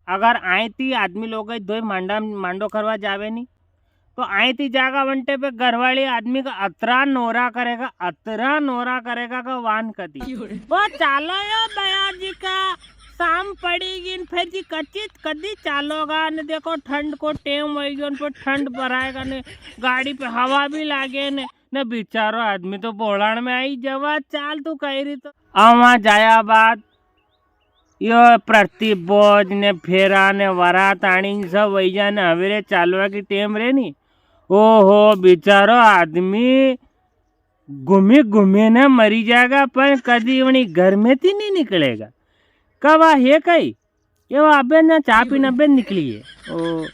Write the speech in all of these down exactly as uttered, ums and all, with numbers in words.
अगर आए ती आदमी लोग दोई मांडा, मांडो करवा जावे नी, तो आए ती जागा वंटे पे घरवाली आदमी का अतरा नोरा करेगा, अतरा नोरा करेगा का वान कदी। ओ चालो यो बया जी का, शाम पड़ी गी न, फिर जी कचित कदी चालोगा ने। देखो ठंड को टेम वई गयो न, फिर ठंड भराएगा ने, गाड़ी पे हवा भी लागे ने, ने बेचारो आदमी तो बोलाण में आई जवा, चाल तू कई री तो। आ वहां जाया बाद यो प्रतिभोज ने फेरा ने वरात आणी सब वई जा ने हवेरे चालवा की टेम रे नी। ओहो, बेचारो आदमी घूमी घूमी ने मरी जाएगा, पण कदी वणी घर में ती नी निकलेगा। कवा है कई? ये वो अबे ना चा पीने अबे निकली है। ओ,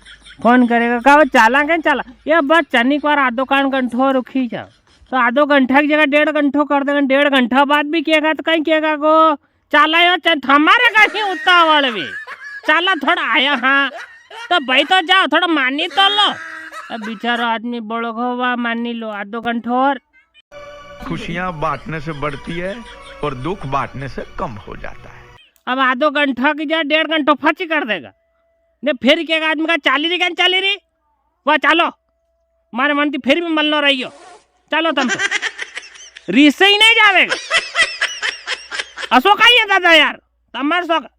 फोन करेगा, कवा चाला के चाला? ये बस चनिक बार आधो कान घंटो रुकी जा। तो आधो घंटा की जगह डेढ़ घंटो कर देगा, डेढ़ घंटा बाद भी केगा तो कई केगा को, चाला यो चा-, हमारे कई उतावल भी। चाला थोड़ा आया, हाँ। तो भाई तो जाओ, थोड़ा मानी तो लो। अब बेचारो आदमी बोलो को, "वाह, मानी लो, आधो घंटो और।" खुशियां बांटने से बढ़ती है और दुख बांटने से कम हो जाता है। अब आधो घंटा की जा, डेढ़ घंटो फची कर देगा। ने फिर केगा आदमी का, "चाली री, क्या चाली री? वाह, चालो।" मारे मन ती फिर भी मलनो रही गयो। चालो तम तो। रीसे ही नी जावेगा। असो कई है दादा यार, तमार सो